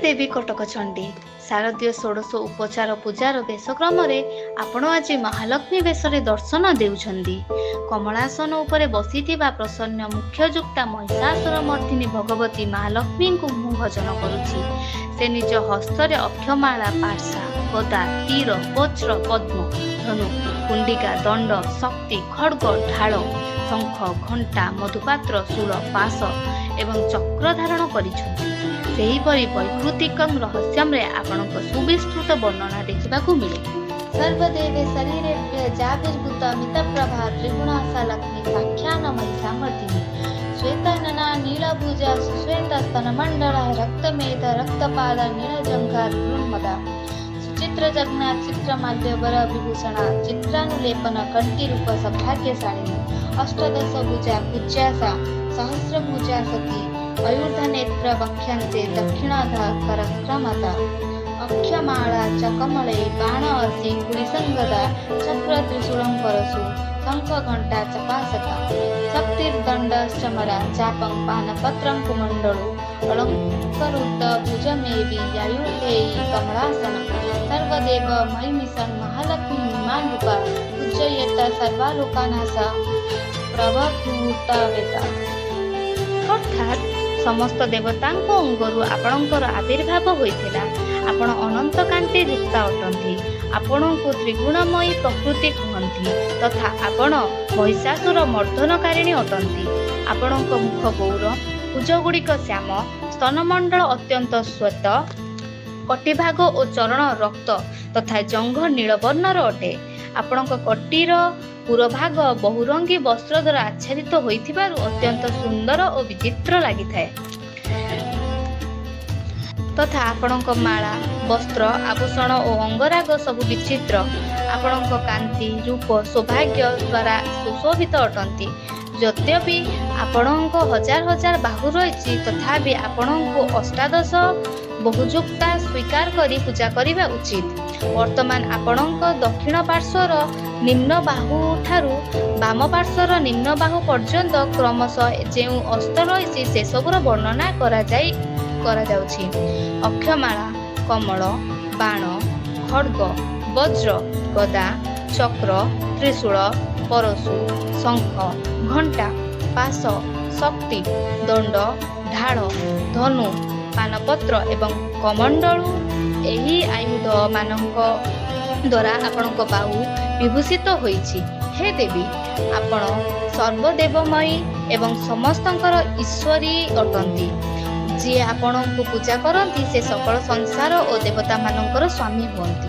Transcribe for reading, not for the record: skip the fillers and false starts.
ଦେବୀ କଟକ ଚଣ୍ଡୀ। ଶାରଦୀୟ ଷୋଡ଼ଶ ଉପଚାର ପୂଜାର ବେଶ କ୍ରମରେ ଆପଣ ଆଜି ମହାଲକ୍ଷ୍ମୀ ବେଶରେ ଦର୍ଶନ ଦେଉଛନ୍ତି। କମଳାସନ ଉପରେ ବସିଥିବା ପ୍ରସନ୍ନ ମୁଖ୍ୟଯୁକ୍ତା ମହିଷାସୁର ମର୍ଦ୍ଦିନୀ ଭଗବତୀ ମହାଲକ୍ଷ୍ମୀଙ୍କୁ ମୁଁ ଭଜନ କରୁଛି। ସେ ନିଜ ହସ୍ତରେ ଅକ୍ଷମାଳା, ପାର୍ଶା, ଗଦା, ତୀର, ବଜ୍ର, ପଦ୍ମ, ଧନୁ, କୁଣ୍ଡିକା, ଦଣ୍ଡ, ଶକ୍ତି, ଖଡ଼ଗ, ଢାଳ, ଶଙ୍ଖ, ଘଣ୍ଟା, ମଧୁପାତ୍ର, ଶୂଳ, ପାଶ ଏବଂ ଚକ୍ର ଧାରଣ କରିଛନ୍ତି। ସେହିପରି ବୈକୃତିକଂ ରହସ୍ୟମରେ ଆପଣଙ୍କ ସୁବିସ୍ତୃତ ବର୍ଣ୍ଣନା ଦେଖିବାକୁ ମିଳେ। ସର୍ବଦେବେ ଶରୀରେଭ୍ୟ ଜାବିର୍ଭୂତ ମିତପ୍ରଭା ତ୍ରିଗୁଣା ସା ଲକ୍ଷ୍ମୀ ସାକ୍ଷାନ ମହିଷାମର୍ଦ୍ଦିନୀ। ଶ୍ୱେତାନନା ନୀଳଭୁଜା ସୁଶ୍ୱେତ ସ୍ତନମଣ୍ଡଳ ରକ୍ତମେଧ ରକ୍ତପାଦ ନୀଳଜଙ୍ଘା ରୁନ୍ମଦା। ସୁଚିତ୍ର ଜଗ୍ନା ଚିତ୍ରମାଲ୍ୟବର ବିଭୂଷଣା ଚିତ୍ରାନୁଲେପନ କଣ୍ଟିରୂପ ସୌଭାଗ୍ୟଶାଳିନୀ। ଅଷ୍ଟାଦଶ ଭୁଜା ପୂଜ୍ୟା ସା ସହସ୍ରଭୁଜା ସତୀ ଅୟୁର୍ଧନେତ୍ର ବକ୍ଷନ୍ତେ ଦକ୍ଷିଣାଧ କରକ୍ରମତା। ଅକ୍ଷମାଳା ଚ କମଳେ ବାଣ ଅସି କୁଳିସଙ୍ଗଦା ଚକ୍ର ତ୍ରିଶୂଳଂ ପରଶୁ ଶଙ୍ଖ ଘଣ୍ଟା ଚପାଶକା। ଶକ୍ତିର୍ଦଣ୍ଡଶ୍ଚମରା ଚାପଂ ପାନପତ୍ରଂ କୁମଣ୍ଡଳୁ ଅଳଙ୍କୃତ ଭୁଜମେବି ୟାୟୁର୍ଧେୟୀ କମଳାସନಂ। ସର୍ବଦେବ ମୟୀମିଷଂ ମହାଲକ୍ଷ୍ମୀ ରୂପା ପୂଜୟେତ ସର୍ବାଲୋକାନାସା ପ୍ରଭୂତବେତା। ଅର୍ଥାତ୍ ସମସ୍ତ ଦେବତାଙ୍କ ଅଙ୍ଗରୁ ଆପଣଙ୍କର ଆବିର୍ଭାବ ହୋଇଥିଲା। ଆପଣ ଅନନ୍ତ କାନ୍ତି ଯୁକ୍ତା ଅଟନ୍ତି। ଆପଣଙ୍କୁ ତ୍ରିଗୁଣମୟୀ ପ୍ରକୃତି କୁହନ୍ତି ତଥା ଆପଣ ମହିଷାସୁର ମର୍ଦ୍ଦନକାରିଣୀ ଅଟନ୍ତି। ଆପଣଙ୍କ ମୁଖ ଗୌର, ଭୁଜଗୁଡ଼ିକ ଶ୍ୟାମ, ସ୍ତନମଣ୍ଡଳ ଅତ୍ୟନ୍ତ ଶ୍ୱେତ, କଟିଭାଗ ଓ ଚରଣ ରକ୍ତ ତଥା ଜଙ୍ଘ ନୀଳବର୍ଣ୍ଣର ଅଟେ। ଆପଣଙ୍କ କଟିର ପୁରଭାଗ ବହୁରଙ୍ଗୀ ବସ୍ତ୍ର ଦ୍ୱାରା ଆଚ୍ଛାଦିତ ହୋଇଥିବାରୁ ଅତ୍ୟନ୍ତ ସୁନ୍ଦର ଓ ବିଚିତ୍ର ଲାଗିଥାଏ। ତଥା ଆପଣଙ୍କ ମାଳା, ବସ୍ତ୍ର, ଆଭୂଷଣ ଓ ଅଙ୍ଗରାଗ ସବୁ ବିଚିତ୍ର। ଆପଣଙ୍କ କାନ୍ତି, ରୂପ, ସୌଭାଗ୍ୟ ଦ୍ୱାରା ସୁଶୋଭିତ ଅଟନ୍ତି। ଯଦ୍ୟପି ଆପଣଙ୍କ ହଜାର ହଜାର ବାହୁ ରହିଛି, ତଥାପି ଆପଣଙ୍କୁ ଅଷ୍ଟାଦଶ ବହୁଯୁକ୍ତା ସ୍ୱୀକାର କରି ପୂଜା କରିବା ଉଚିତ। ବର୍ତ୍ତମାନ ଆପଣଙ୍କ ଦକ୍ଷିଣ ପାର୍ଶ୍ୱର ନିମ୍ନ ବାହୁଠାରୁ ବାମ ପାର୍ଶ୍ୱର ନିମ୍ନ ବାହୁ ପର୍ଯ୍ୟନ୍ତ କ୍ରମଶଃ ଯେଉଁ ଅସ୍ତ୍ର ରହିଛି, ସେସବୁର ବର୍ଣ୍ଣନା କରାଯାଉଛି। ଅକ୍ଷମାଳା, କମଳ, ବାଣ, ଖଡ଼ଗ, ବଜ୍ର, ଗଦା, ଚକ୍ର, ତ୍ରିଶୂଳ, ପରଶୁ, ଶଙ୍ଖ, ଘଣ୍ଟା, ପାଶ, ଶକ୍ତି, ଦଣ୍ଡ, ଢାଳ, ଧନୁ, ପାନପତ୍ର ଏବଂ କମଣ୍ଡଳୁ ଏହି ଆୟୁଧମାନଙ୍କ ଦ୍ୱାରା ଆପଣଙ୍କ ବାହୁ ବିଭୂଷିତ ହୋଇଛି। ହେ ଦେବୀ, ଆପଣ ସର୍ବଦେବମୟୀ ଏବଂ ସମସ୍ତଙ୍କର ଈଶ୍ୱରୀ ଅଟନ୍ତି। ଯିଏ ଆପଣଙ୍କୁ ପୂଜା କରନ୍ତି, ସେ ସକଳ ସଂସାର ଓ ଦେବତାମାନଙ୍କର ସ୍ୱାମୀ ହୁଅନ୍ତି।